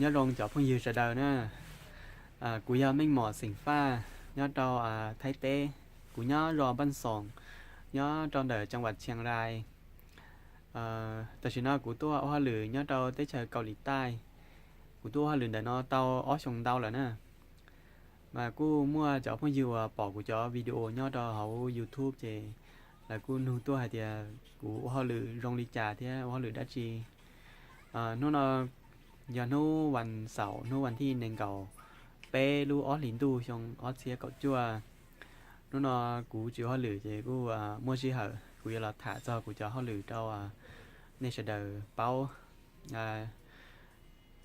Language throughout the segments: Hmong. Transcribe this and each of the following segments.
Nyob zoo cov phooj ywg sawv daws na. Kuv yog Meej Mom xeem Faj, nyob rau Thaib teb. Kuv nyob zos Npaj Xoom, nyob rau ntawm cov vaj Tshias Lais. Tam sim no kuv tuaj ua hauj lwm nyob rau teb chaws Kaus Lim Taij. Kuv tuaj ua hauj lwm ntawm no tau ob xyoos ntau lawm na. Mas kuj muaj cov phooj ywg uas pom kuv cov video nyob rau hauv YouTube ces lawv kuj nug tuaj hais tias kuv ua hauj lwm zoo li cas thiab ua hauj lwm dab tsi. Hnub no yog hnub vas xaum, hnub vas thij nees nkaum peb lub ob hlis ntuj xyoo ob txhiab kaum cuaj. Hnub no kuv tsis ua hauj lwm ces kuj muaj sij hawm kuv yuav los tham txog kuv cov hauj lwm rau nej sawv daws paub.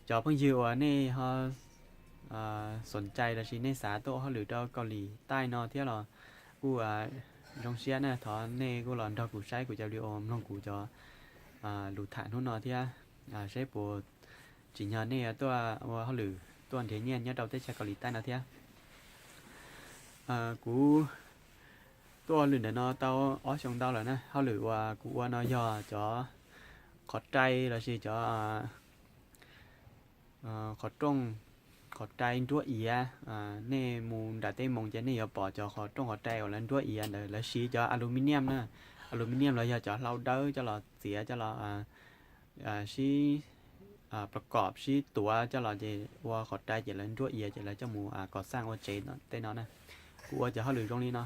Cov phooj ywg uas nej ho xoom cai lossis nej xav tuaj ua hauj lwm rau Kaus Lim Taij no thiab los kuj zoo siab na, thov nej kuj los nrog kuv saib kuv cov video, mloog kuv cov lus tham hnub no thiab, saib puas tsim nyog nej tuaj ua hauj lwm tuaj nrhiav nyiaj nyob rau teb chaws Kaus Lim Taij no thiab. Kuv tuaj ua hauj lwm ntawm no tau ob xyoos ntau lawm na. Hauj lwm uas kuv ua no yog cov qhov rai lossis cov qhov rooj, qhov rai nruab iav. Nej mus nram tej moos ces nej yuav pom cov qhov rooj qhov rai uas lawv nruab iav ntawd, lawv siv cov aluminium na, aluminium los yog cov hlau dawb coj los txiav coj los sib plas kom sib tuav coj los ces ua qhov rai ces lawv nruab iav ces lawv coj mus kos xaj ua tsev tej no na. Kuv ua cov hauj lwm zoo li no.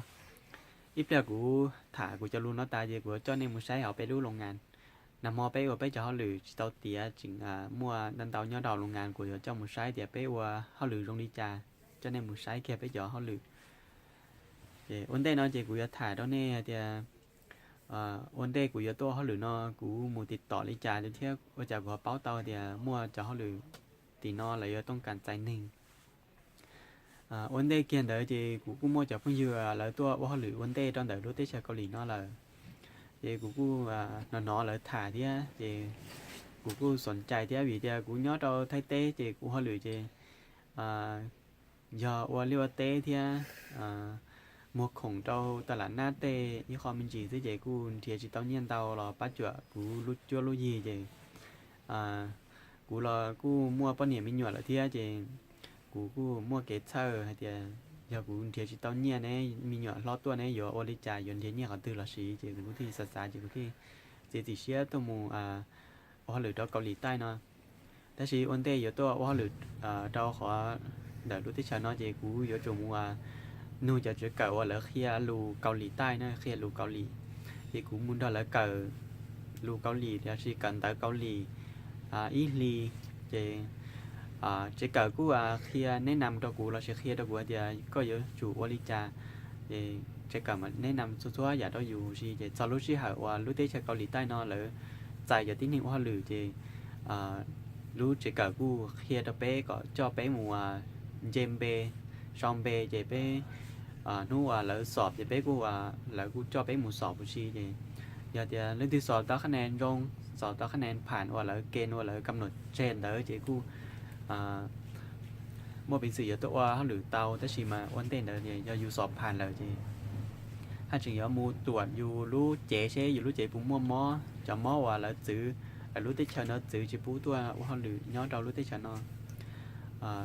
Ib pliag kuv tham kuv cov lus no tas ces kuv yuav coj nej mus saib hauv peb lub loos ngas. Nag hmo peb ua peb cov hauj lwm tsis tau tiav, tseem muaj ntau ntau nyob rau loos ngas, kuv yuav coj mus saib tias peb ua hauj lwm zoo li cas, coj nej mus saib kiag peb cov hauj lwm. Ces ua ntej no ces kuv yuav tham rau nej hais tias ua ntej kuv yuav tuaj ua hauj lwm no kuv mus tiv tom li cas thiab ua cas kuv ho paub tau tias muaj cov hauj lwm tim no lawv yuav tooj kas txais neeg. Ua ntej kiag ntawd ces kuv kuj muaj cov phooj ywg lawv tuaj ua hauj lwm ua ntej rau ntawm lub teb chaws Kaus Lim no lawm. Ces kuv kuj hnov hnov lawv tham thiab ces kuv kuj xoom cai thiab vim tias kuv nyob rau Thaib teb ces kuv ua hauj lwm ces yog ua liaj ua teb thiab muag khoom rau taj lam nab tej ib qho me ntsis xwb ces kuj nrhiav tsis tau nyiaj ntau los pab cuam kuv lub cuab lub yig ces kuv los kuj muaj poj niam me nyuam lawm thiab ces kuv kuj muaj kev txhawj hais tias yog kuv nrhiav tsis tau nyiaj ne, me nyuam hlob tuaj ne yuav ua li cas, yuav nrhiav nyiaj qhov twg los siv ces kuv kuj thiaj xav xav ces kuv thiaj txiav txim siab tuaj mus ua hauj lwm rau Kaus Lim Taij no. Tab sis ua ntej yuav tuaj ua hauj lwm rau qhov ntawm lub teb chaws no ces kuv yuav tsum mus nug cov tsev kawm uas lawv qhia lus Kaus Lim Taij na, qhia lus Kaus Lim. Ces kuv mus nrog lawv kawm lus Kaus Lim los sis kawm ntawv Kaus Lim ib hlis ces tsev kawm kuj qhia neb nam rau kuv los sis qhia rau kuv hais tias koj yuav tsum ua li cas. Ces tsev kawm mas neb nam txhua txhua yam rau yus si ces txog lub sij hawm uas lub teb chaws Kaus Lim Taij no lawv txais cov tib neeg ua hauj lwm ces lub tsev kawm kuj qhia rau peb kom coj peb mus nce npe, sau npe ces peb hnub uas lawv xob ces peb kuj, lawv kuj coj peb mus xob huv si ces yog tias leej twg xob tau qhab nes zoo, xob tau qhab nes pham uas lawv ke uas lawv kam nom tseg ntawd ces kuj muaj peev xwm yuav tuaj ua hauj lwm tau. Tab sis mas ua ntej ntawd yog yus xob pham lawm ces haj tseem yuav mus tuam yus lub cev seb yus lub cev puas muaj mob, cov mob uas lawv txwv, lawv lub teb chaws no txwv tsis pub tuaj ua hauj lwm nyob rau lub teb chaws no.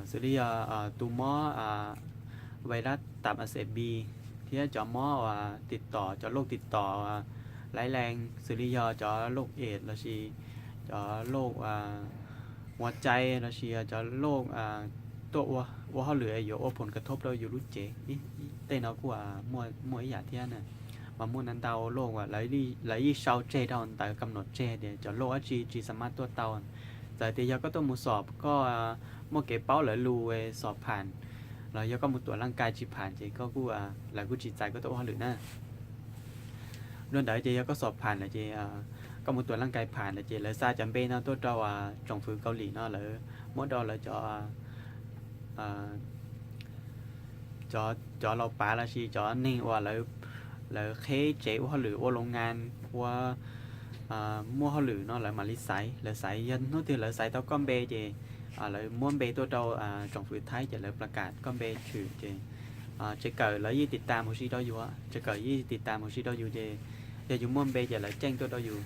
Xws li yog tus mob vais lab tam a xe bi thiab cov mob uas tim tom, cov loj tim tom laiv lees xws li yog cov loj es los sis cov loj ua cai los sis cov loj tuaj ua hauj lwm yuav ua phoom kav thob rau yus lub cev, tej no kuj muaj ib yam thiab na. Mas muaj ntau ntau loj uas lawv yeej sau tseg rau ntawv kam nom tseg tias cov loj dab tsi tsis xa mab tuaj tau. Txawm tias yog koj tuaj mus xob koj muaj kev paub lawv lus xob pham los yog koj mus tuam laj kais tsis pham ces koj kuj, lawv kuj tsis txais koj tuaj ua hauj lwm na. Dua ntawd ces yog koj xob pham lawm ces koj mus tuam laj kais pham lawm ces lawv xa cov npe no tuaj rau tsoom fwv Kaus Lim no lawv muab rau lawv cov, cov laus pav los sis cov neeg uas lawv qheb tsev ua hauj lwm ua loos ngas ua muaj hauj lwm no lawv mam li xaiv. Lawv xaiv yog hnub twg lawv xaiv tau koj npe ces lawv muab npe tuaj rau tsoom fwv Thaib ces lawv plas kam koj npe tshwm ces tsev kawm lawv yeej tiv tas mus si rau yus, tsev kawm yeej tiv tas mus si rau yus ces yog yus muaj npe ces lawv ceeb tuaj rau yus.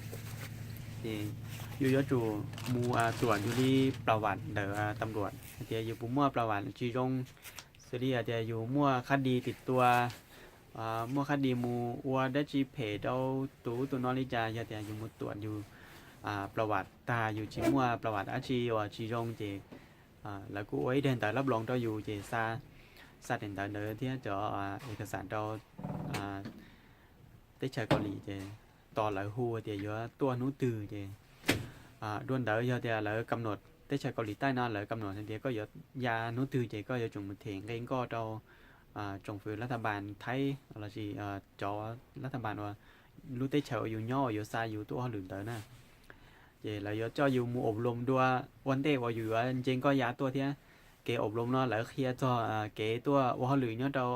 Ces Yus yuav tsum mus tuam yus li plas vam ntawm tam luam hais tias yus puas muaj plas vam tsis zoo, xws li hais tias yus muaj khab di tim tua, muaj khab di mus ua dab tsi phem rau tus ub tus no li cas, yog tias yus mus tuam yus plas vam tag yus tsis muaj plas vam dab tsi uas tsis zoo ces lawv kuj ua ib daim ntawv lab nploos rau yus ces xa, xa daim ntawv ntawd thiab cov es kas xam rau teb chaws Kaus Lim ces tos lawv hu tias yuav tuaj hnub twg ces dua ntawd yog tias lawv kam nuam, teb chaws Kaus Lim Taij no lawv kam nuam hais tias koj yuav ya hnub twg ces koj yuav tsum mus them nqe nkoj rau tsoom fwv lav thas npas Thaib lossis cov lav thas npas uas lub teb chaws uas yus nyob uas yuav xa yus tuaj ua hauj lwm ntawd na. Ces lawv yuav coj yus mus ob loos dua ua ntej uas yus yuav nce nkoj ya tuaj thiab. Kev ob loos no lawv qhia txog kev tuaj ua hauj lwm nyob rau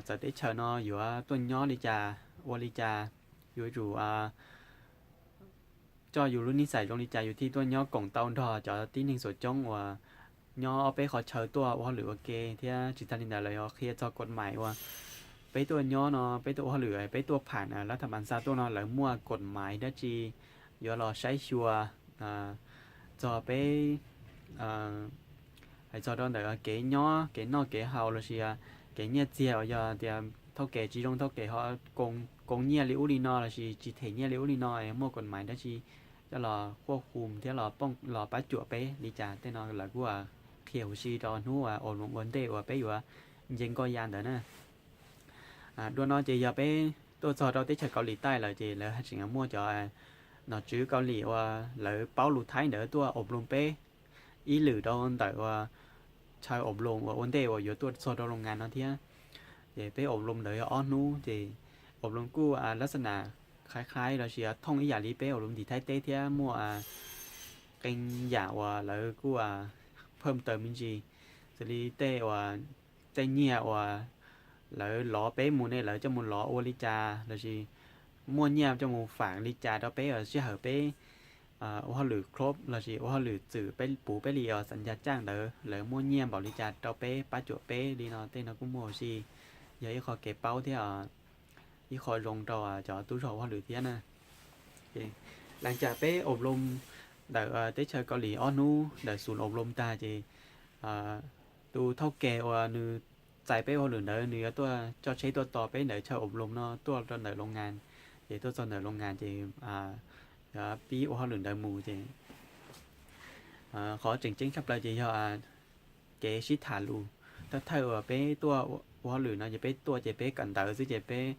txawv teb chaws no yuav tuaj nyob li cas, ua li cas, yuav tsum coj yus lub nij xais zoo li cas yus thiaj tuaj nyob koom tau nrog cov tib neeg xuam coob uas nyob ob peb qhov chaw tuaj ua hauj lwm ua ke thiab. Tsis tag li ntawd lawv yuav qhia txog kod mais uas peb tuaj nyob no, peb tuaj ua hauj lwm, peb tuaj pham lav thas npas xa tuaj no lawv muaj kod mais dab tsi yuav los saib xyuas txog peb, hais txog rau ntawm kev nyob kev noj kev haus lossis kev nyiaj txiag uas yog tias thauj kev tsis zoo thauj kev ho koos nyiaj li ub li no lossis tsis them nyiaj li ub li no, muaj kod mais dab tsi coj los khuaj khum thiab los pab cuam peb li cas tej no lawv kuj qhia huv si rau hnub ob loos ua ntej uas peb yuav nce nkoj ya ntawd na. Dua no ces yog peb tuaj txog rau teb chaws Kaus Lim Taij lawm ces lawv tseem muaj cov nom tswv Kaus Lim uas lawv paub lus Thaib ntawd tuaj ob loos peb ib lwm rau ntawm uas chaw ob loos uas ua ntej uas yuav tuaj txog rau loos ngas no thiab. Ces peb ob loos ntawd yog ob hnub ces ob loos kuj lab xab nas qhaiv qhaiv lossis thooj ib yam li peb ob loos tim Thaib teb thiab muaj qee yam uas lawv kuj phawj taws me ntsis, xws li tej uas tej nyiaj uas lawv lov peb mus ne lawv coj mus lov ua li cas lossis muaj nyiaj coj mus fam li cas rau peb uas sij hawm peb ua hauj lwm khob lossis ua hauj lwm txwm peb puv peb li uas xav ncas caj ntawd lawv muaj nyiaj npaum li cas rau peb pab cuam peb li no tej no kuj muaj huv si, yog ib qho kev paub thiab ib qho zoo rau cov tub zog ua hauj lwm thiab na. Ces lav cas peb ob loos ntawm teb chaws Kaus Lim ob hnub ntawm xus ob loos tag ces tus thauj kev uas nws txais peb ua hauj lwm ntawd nws yuav tuaj coj tsheb tuaj tos peb ntawm chaw ob loos no tuaj rau ntawm loos ngas. Ces tuaj txog ntawm loos ngas ces pib ua hauj lwm ntawd mus ces qhov tseem ceeb tshaj plaws ces yog kev sib tham lus. Thawj thawj uas peb tuaj ua hauj lwm no ces peb tuaj ces peb kawm ntawv xwb ces peb,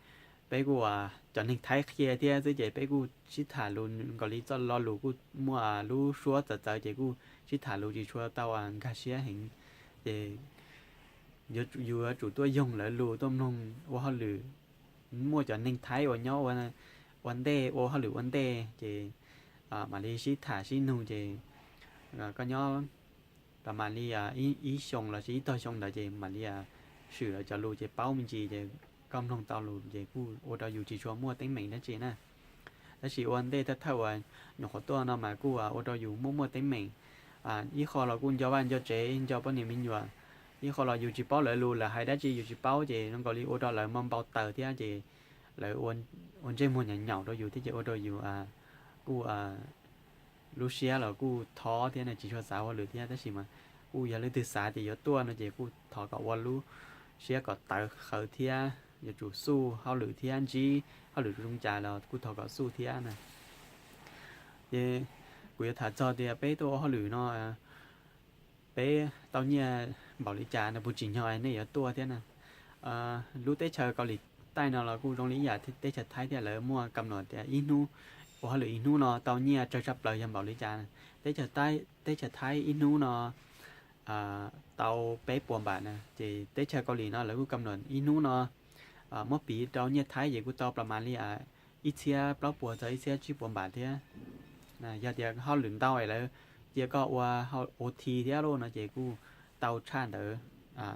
peb kuj uas cov neeg Thaib qhia thiab xwb ces peb kuj sib tham lus nkaus li txoj lo lus kuj muaj lub suab txawv txawv ces kuj sib tham lus tsis tshua tau nkag siab heev. Ces yus yuav tsum tuaj yoog lawv lus tuaj mloog ua hauj lwm, muaj cov neeg Thaib uas nyob ua ntej ua hauj lwm ua ntej ces mam li sib tham sib nug ces koj nyob pas mam li ib xyoo lossis ib tog xyoo ntawd ces mam li swm lawv cov lus ces paub me ntsis ces koj mloog tau lus ces kuj ua rau yus tsis tshua muaj teeb meem dab tsi na. Tab sis ua ntej thawj thawj uas nyuam qhuav tuaj no mas kuj ua rau yus muaj muaj teeb meem. Ib qho los kuj nco vaj nco tsev nco poj niam me nyuam, ib qho los yus tsis paub lawv lus lawv hais dab tsi yus tsis paub ces zoo nkaus li ua rau lawv npau taws thiab ces lawv ua ntsej muag nyaum nyaum rau yus thiab ces ua rau yus kuj lub siab los kuj thov thiab na tsis tshua xav ua hauj lwm thiab tab sis mas kuj yog leej twg xav tias yuav tuaj no ces kuj thov kom ua lub siab kom tawv qhawv thiab yuav tsum xuj hauj lwm thiab ntsib hauj lwm zoo cas los kuj thov kom xuj thiab na. Ces kuv yuav tham txog tias peb tuaj ua hauj lwm no peb tau nyiaj npaum li cas no puas tsim nyog nej yuav tuaj thiab na. Lub teb chaws Kaus Lim Taij no los kuj zoo li ib yam teb chaws Thaib thiab lawv muaj kam nuam tias ib hnub, ua hauj lwm ib hnub no tau nyiaj tsawg tshaj plaws yog npaum li cas. Teb chaws Thaib ib hnub no tau peb puas npam na ces teb chaws Kaus Lim no lawv kuj kam nuam ib hnub no muab piv rau nyiaj Thaib ces kuj tau pas mas li ib txhiab plaub puas txog ib txhiab tsib puas npam thiab. Yog tias hauj lwm ntau es lawv cia koj ua OT thiab lauj no ces kuj tau tshaj ntawd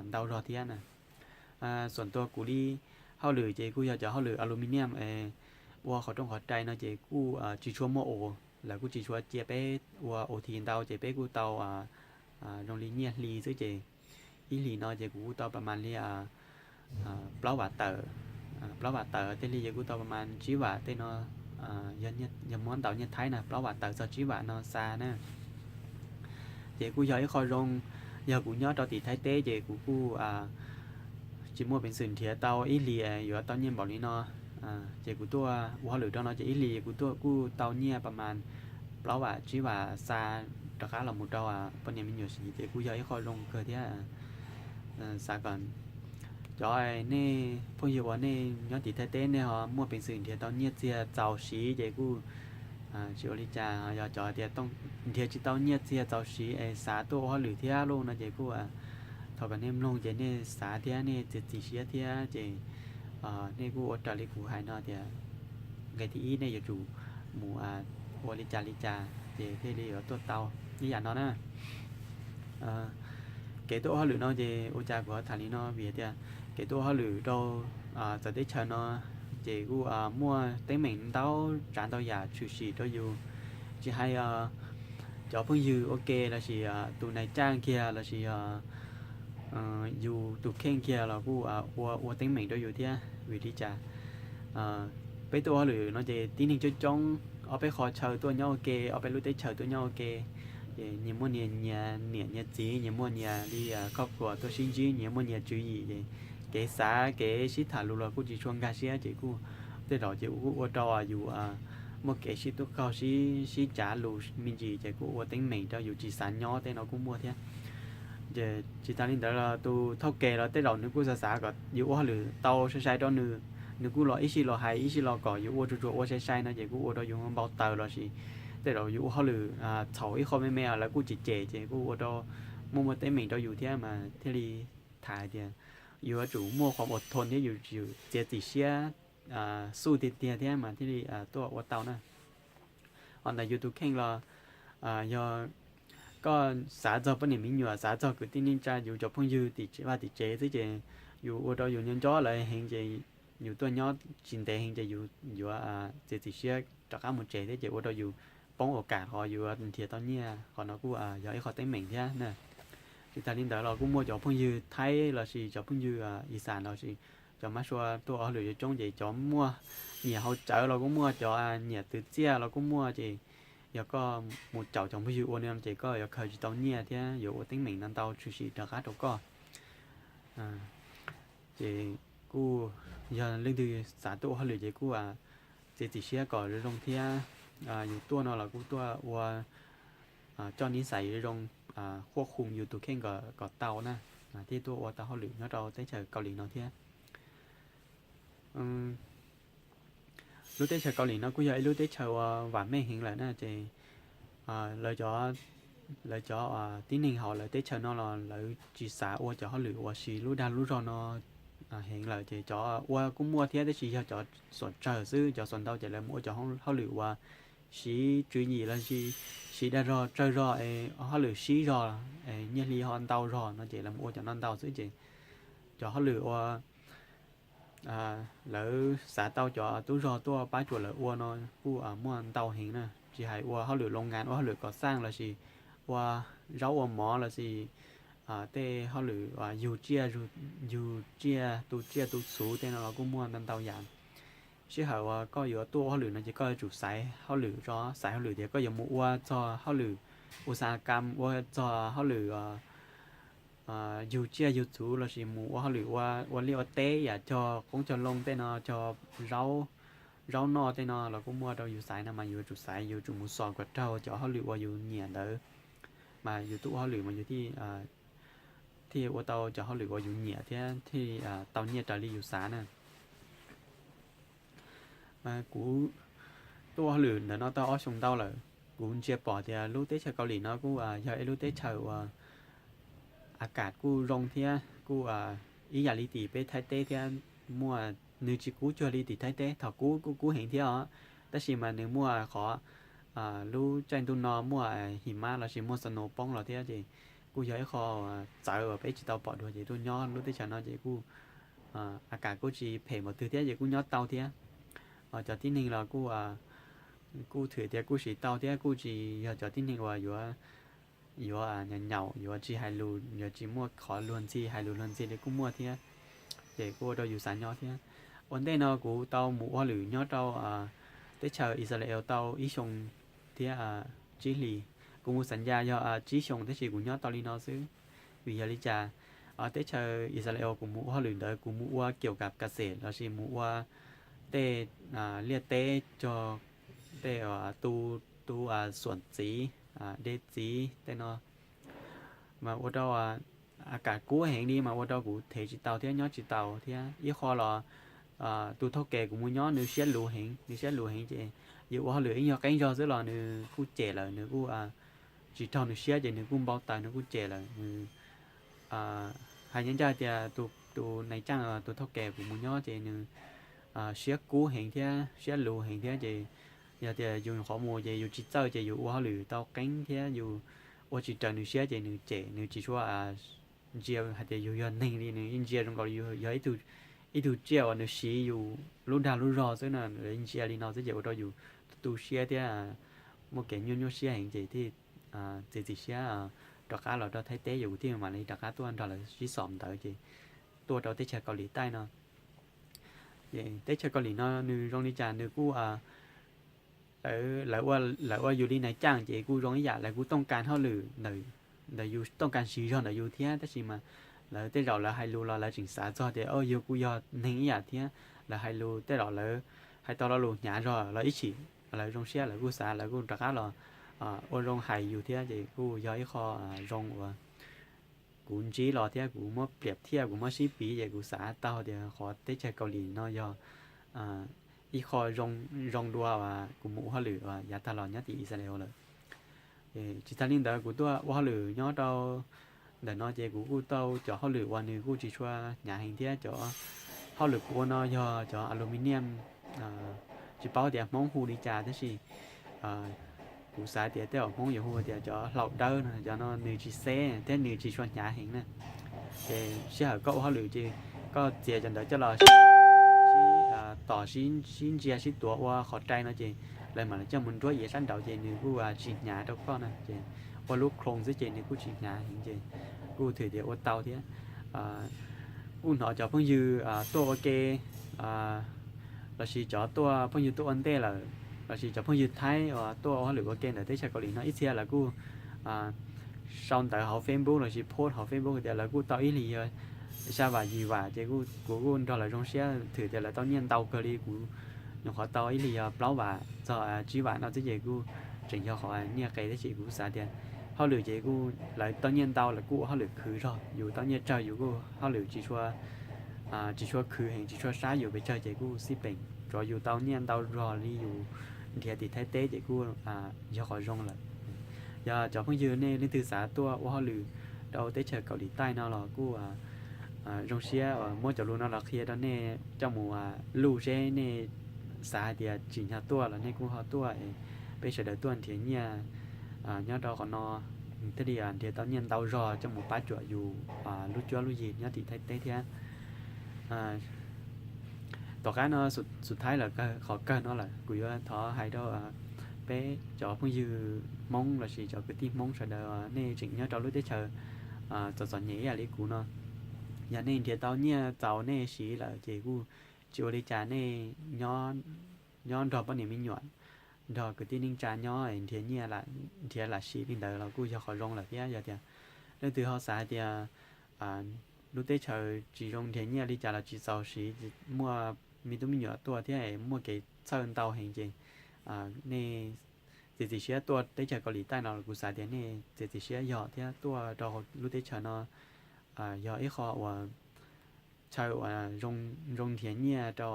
ntau zog thiab na. Xuam tua kuv li hauj lwm ces kuj yog cov hauj lwm aluminium ua qhov rooj qhov rai no ces kuj tsis tshua muaj os, lawv kuj tsis tshua cia peb ua OT ntau ces peb kuj tau zoo li nyiaj hli xwb ces ib hlis no ces kuv kuj tau pas mas li plaub vam tawm, plaub vam tawm tej hli ces kuj tau pas mas tsib vam tej no yog muab ntaus nyiaj Thaib na, plaub vam tawm txog tsib vam no xa na. Ces kuj yog ib qho zoo, yog kuv nyob rau tim Thaib teb ces kuv kuj tsis muaj peev xwm nrhiav tau ib hlis yuav tau nyiaj npaum li no. Ces kuv tuaj ua hauj lwm rau no ces ib hlis kuv tuaj kuj tau nyiaj pas mas plaub vam tsib vam xa rov qab los mus rau poj niam me nyuam siv ces kuj yog ib qho zoo kawg thiab. Xav kom cov nej phooj ywg uas nej nyob tim Thaib teb nej ho muaj peev xwm nrhiav tau nyiaj txiag txaus siv ces kuj tsis ua li cas. Yog cov tias nrhiav tsis tau nyiaj txiag txaus siv es xav tuaj ua hauj lwm thiab lauj no ces kuj thov kom nej mloog ces nej xav thiab nej txiav txim siab thiab ces nej kuj ua raws li kuv hais no tias nqe thib ib nej yuav tsum mus ua li cas li cas ces thiaj li yuav tuaj tau ib yam no na. Kev tuaj ua hauj lwm no ces ua cas kuv ho tham li no vim tias kev tuaj ua hauj lwm rau txawv teb chaws no ces kuj muaj teeb meem ntau tsav ntau yam tshwm sim rau yus, tsis hais cov phooj ywg ua ke lossis tus nais caj kiag lossis yus tus kheej kiag los kuj ua ua teeb meem rau yus thiab. Vim li cas peb tuaj ua hauj lwm no ces tib neeg coob coob, ob peb qho chaw tuaj nyob ua ke, ob peb lub teb chaws tuaj nyob ua ke, ces nyias muaj nyias nyias niam nyias txiv, nyias muaj nyias li khoj khuas tuaj sib ntsib, nyias muaj nyias tswv yim ces kev xav kev sib tham lus los kuj tsis tshua nkag siab ces kuj tej zaum ces kuj ua rau yus muaj kev sib tub qaug sib sib cav lus me ntsis ces kuj ua teeb meem rau yus tsis xav nyob tej no kuj muaj thiab. Ces tsis tas li ntawd los tus thauj ke los tej zaum nws kuj xav xav kom yus ua hauj lwm tau sai sai rau nws, nws kuj los ib sij los hais ib sij los kom yus ua tsuag tsuag ua sai sai no ces kuj ua rau yus npau taws lossis tej zaum yus ua hauj lwm txhaum ib qho me me lawv kuj cem cem ces kuj ua rau muaj muaj teeb meem rau yus thiab mas thiaj li tham hais tias yuav tsum muaj qhov uas thon thiab yus txiav txim siab xub tiag tiag thiab mas thiaj li tuaj ua tau na. Ho ntawm yus tus kheej los yog koj xav txog poj niam me nyuam, xav txog kwv tij neej tsa, yus cov phooj ywg tim vaj tim tsev xwb ces yus ua rau yus nyob nco lawv heev ces yus tuaj nyob tsis ntev heev ces yus yuav txiav txim siab rov qab mus tsev thiab ces ua rau yus poob ua kam qhov yuav nrhiav tau nyiaj, qhov no kuj yog ib qho teeb meem thiab na. Tsis tas li ntawd los kuj muaj cov phooj ywg Thaib lossis cov phooj ywg Ixas lossis cov mab sua tuaj ua hauj lwm coob coob ces cov muaj nyiam haus cawv los kuj muaj, cov nyiam twv txiaj los kuj muaj ces yog koj mus caum cov phooj ywg ua li no ces koj yuav khaws tsis tau nyiaj thiab yuav ua teeb meem no ntau tshwm sim rov qab rau koj. Ces kuj yog leej twg xav tuaj ua hauj lwm ces kuj txiav txim siab kom zoo zoo thiab. Yus tuaj no los kuj tuaj ua coj nib xais zoo zoo, khuab khum yus tus kheej kom tau na, thiaj tuaj ua tau hauj lwm nyob rau teb chaws Kaus Lim no thiab. Lub teb chaws Kaus Lim no kuj yog ib lub teb chaws uas vam meej heev lawm na ces lawv cov tib neeg hauv lawv teb chaws no los lawv tsis xav ua cov hauj lwm uas siv lub dag lub zog no heev lawm ces cov ua kuj muaj thiab tab sis yog cov xuam tsawg xwb, cov xuam ntau ces lawv mus ua cov hauj lwm uas siv tswv yim los sis siv dag zog tsawg zog es hauj lwm sib zog, nyiaj hli ho ntau zog no ces lawv mus ua cov no ntau xwb ces cov hauj lwm uas lawv xav tau cov tub zog tuaj pab cuam lawv ua no kuj muaj ntau heev na, tsis hais ua hauj lwm loo ngas, ua hauj lwm kom xaj lossis ua zaub ua mov lossis tej hauj lwm yug tsiaj, yug tsiaj, tu tsiaj tu txhuv tej no los kuj muaj ntau ntau yam. Sij hawm uas koj yuav tuaj ua hauj lwm no ces koj yuav tsum xaiv hauj lwm tso, xaiv hauj lwm tias koj yuav mus ua txog hauj lwm ua xa kam, ua txog hauj lwm yug tsiaj yug txhuv lossis mus ua hauj lwm ua liaj ua teb yam cog qoob cog loo tej no, cog zaub, zaub noj tej no los kuj muaj rau yus xaiv no mas yus yuav tsum xaiv, yus yuav tsum mus xos kom raug cov hauj lwm uas yus nyiam ntawd mas yus tuaj ua hauj lwm mas yus thiaj ua tau cov hauj lwm uas yus nyiam thiab thiaj tau nyiaj raws li yus xav na. Kuv tuaj ua hauj lwm ntawm no tau ob xyoos ntau lawm, kuv ntsia pom tias lub teb chaws Kaus Lim no kuj yog ib lub teb chaws uas a kas kuj zoo thiab kuj ib yam li tim peb Thaib teb thiab, muaj, nws tsis kub cuag li tim Thaib teb, thaum kub kuj kub heev thiab os, tab sis mas nws muaj qhov lub caij ntuj no muaj him mab lossis muaj snow poob los thiab ces kuj yog ib qho txawv uas peb tsis tau pom dua ces tuaj nyob lub teb chaws no ces kuj a kas kuj tsis phem npaum twg thiab ces kuj nyob tau thiab. Cov tib neeg los kuj, kuj thwm tias kuj siv tau thiab kuj tsis yog cov tib neeg uas yuav, yuav nyaum nyaum, yuav tsis hais lus, yuav tsis muaj qhov luag ntxhi, hais lus luag ntxhi li kuj muaj thiab, ces kuj ua rau yus xav nyob thiab. Ua ntej no kuv tau mus ua hauj lwm nyob rau teb chaws Israel tau ib xyoo thiab tsib hlis. Kuv mus xav ncas yog tsib xyoo tab sis kuv nyob tau li no xwb. Vim yog li cas? Teb chaws Israel kuv mus ua hauj lwm ntawd kuv mus ua kiaum kam kas xes lossis mus ua tej liaj teb cog tej tu, tu xuam txiv, dej txiv tej no, mas ua rau a kam kub heev li mas ua rau kuv thev tsis tau thiab nyob tsis tau thiab. Ib qho los tus thauj kes kuv mus nyob nws siab luv heev, nws siab luv heev ces yus ua hauj lwm ib nyuag qeeb zog xwb los nws kuj cem lawm, nws kuj tsis raug nws siab ces nws kuj npau taws nws kuj cem lawm. Nws hais ncaj ncaj tias tus nais caj, tus thauj kes kuv mus nyob ces nws siab kub heev thiab siab luv heev thiab ces yog tias yus nyuam qhuav mus ces yus tsis txawj ces yus ua hauj lwm tau qeeb thiab yus ua tsis raws nws siab ces nws cem, nws tsis tshua ntsia hais tias yus yog neeg li, nws yeej ntsia zoo nkaus li yus yog ib tug tsiaj uas nws siv yus lub dag lub zog xwb na, ntsia li no xwb ces ua rau yus tu siab thiab muaj kev nyuaj nyuaj siab heev ces thiaj txiav txim siab rov qab los rau Thaib teb, yus thiaj mam li rov qab tuaj nrog lawv sib xom ntawd ces tuaj rau teb chaws Kaus Lim Taij no. Teb chaws Kaus Lim no nws zoo li cas nws kuj, lawv ua yus li nais caj ces kuj zoo ib yam, lawv kuj tooj kas hauj lwm ntawm yus, tooj kas siv zog ntawm yus thiab tab sis mas lawv tej zaum lawv hais lus los lawv tseem xav txog tias yus kuj yog neeg ib yam thiab. Lawv hais lus tej zaum lawv hais tau lo lus hnyav zog los ib chim lawv zoo siab lawv kuj xav lawv kuj rov qab los ua zoo hais yus thiab ces kuj yog ib qho zoo uas kuv ntsib los thiab kuv muab pliam thiab kuv muab sib piv ces kuv xav tau tias qhov teb chaws Kaus Lim no yog ib qho zoo dua uas kuv mus ua hauj lwm uas yav tag los nyob tim Israel lawm. Tsis tas li ntawd kuv tuaj ua hauj lwm nyob rau ntawm no ces kuv kuj tau cov hauj lwm uas nws kuj tsis tshua hnyav heev thiab. Cov hauj lwm kuv ua no yog cov aluminium, tsis paub tias Hmoob hu li cas tab sis kuv xav tias tej zaum Hmoob yuav hu tias cov hlaum dawb no, cov no nws tsis xeb thiab nws tsis tshua hnyav heev na. Ces sij hawm koj ua hauj lwm ces koj txiav cov ntawd coj los sib tom sib ntsia sib tuav ua qhov rai no ces lawv mam li coj mus nruab iav sab nraud ces nws kuj tsis hnyav rau koj na ces ua lub khoom xwb ces nws kuj tsis hnyav heev ces kuj thwm tias ua tau thiab. Kuj hnov cov phooj ywg tuaj ua ke lossis cov tuaj phooj ywg tuaj ua ntej lawm lossis cov phooj ywg Thaib uas tuaj ua hauj lwm ua ke ntawm teb chaws Kaus Lim no ib txhia lawv kuj sau ntawv hauv Facebook lossis post hauv Facebook tias lawv kuj tau ib hlis yog xya vam yim vam ces kuv kuj nrog lawv zoo siab thwm tias lawv tau nyiaj ntau kawg li. Kuv nyuam qhuav tau ib hlis yog plaub vam txog tsib vam no xwb ces kuj tseem yog qhov nyiaj qis tab sis kuv xav tias hauj lwm ces kuj lawv tau nyiaj ntau lawv kuj ua hauj lwm khwv zog, yus tau nyiaj tsawg yus kuj hauj lwm tsis tshua tsis tshua khwv heev tsis tshua sab yus pes tsawg ces kuj xij peem, tsuav yus tau nyiaj ntau zog li yus nrhiav tim Thaib teb ces kuj yog qhov zoo lawm. Yog cov phooj ywg nej leej twg xav tuaj ua hauj lwm rau teb chaws Kaus Lim Taij no los kuj zoo siab uas muab cov lus no los qhia rau nej coj mus luj seb nej xav hais tias tsim nyog tuaj los nej kuj ho tuaj es peb sawv daws tuaj nrhiav nyiaj nyob rau qhov no thiaj li nrhiav tau nyiaj ntau zog coj mus pab cuam yus lub cuab lub yig nyob tim Thaib teb thiab. Tom qab no xus thaib lawm, qhov kawg no lawm kuv yuav thov hais rau peb cov phooj ywg Hmoob lossis cov kwv tij Hmoob sawv daws nej tseem nyob rau lub teb chaws txom txom nyem ib yam li kuv no, yog nej nrhiav tau nyiaj txaus nej siv lawm ces kuj tsis ua li cas, nej nyob nrog poj niam me nyuam, nrog kwv tij neej tsa nyob nrhiav nyiaj, nrhiav lam sim li ntawd los kuj yog qhov zoo lawm thiab. Yog tias leej twg ho xav hais tias lub teb chaws tsis zoo nrhiav nyiaj li cas los tsis txaus siv, muaj me tub me nyuam tuaj thiab muaj kev txhawj ntau heev ces nej txiav txim siab tuaj teb chaws Kaus Lim Taij no los kuv xav tias nej txiav txim siab yog thiab tuaj rau lub teb chaws no yog ib qho uas chaw uas zoo nrhiav nyiaj rau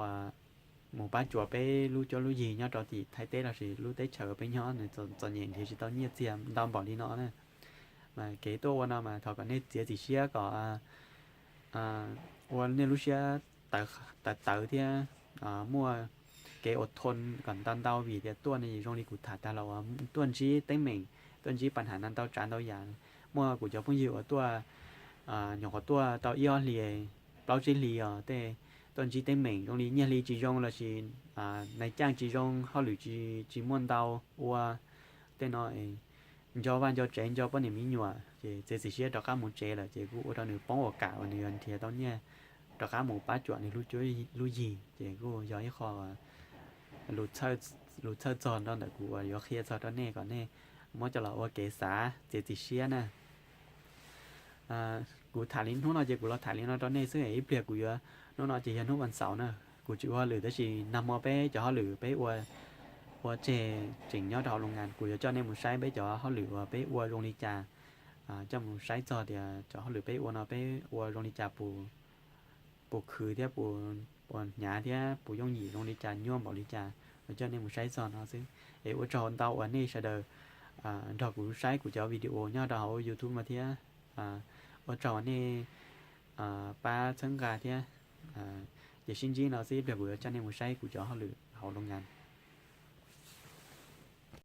mus pab cuam peb lub cuab lub yig nyob rau tim Thaib teb lossis lub teb chaws uas peb nyob nws txom nyem nrhiav tsis tau nyiaj txiag ntau npaum li no na. Mas kev tuaj ua no mas thov kom nej txiav txim siab kom ua nej lub siab tawv tawv thiab muaj kev ua thon kom ntau ntau vim tias tuaj no zoo li kuv tham tag los uas tuaj ntsib teeb meem, tuaj ntsib paj ham ntau ntau tsav ntau yam. Muaj kuv cov phooj ywg uas tuaj nyuam qhuav tuaj tau ib ob hlis, plaub tsib hlis os tej tuaj ntsib teeb meem zoo li nyiaj hli tsis zoo lossis nais caaj tsis zoo, hauj lwm tsis muaj ntau ua tej no, nco vaj nco tsev nco poj niam me nyuam ces txiav txim siab rov qab mus tsev lawm ces kuj ua rau nws poob ua kam uas nws yuav nrhiav tau nyiaj rov qab mus pab cuam nws lub cuab lub yig ces kuj yog ib qho lus txhawj lus txhawj txog nrog ntawm kuv uas yuav qhia txog rau nej kom nej muab coj los ua kev xav txiav txim siab na. Kuv tham li hnub no ces kuv los tham li no rau nej xwb, ib pliag kuv yuav, hnub no ces yog hnub vas xaum na, kuv tsis ua hauj lwm tab sis nag hmo peb cov hauj lwm peb ua, ua tseg tseem nyob rau hauv loos nkas, kuv yuav coj nej mus saib peb cov hauj lwm uas peb ua zoo li cas, coj mus saib txog tias cov hauj lwm peb ua no peb ua zoo li cas, puas khwv thiab puas hnyav thiab puas yooj yim zoo li cas, nyuaj npaum li cas, yuav coj nej mus saib txog no xwb. Es ua tsaug ntau uas nej sawv daws nrog kuv saib kuv cov video nyob rau hauv YouTube no thiab ua tsaug uas nej pab txhawb nqa thiab. Ces sib ntsib no xwb, ib pliag kuv yuav coj nej mus saib kuv cov hauj lwm hauv loos nkas.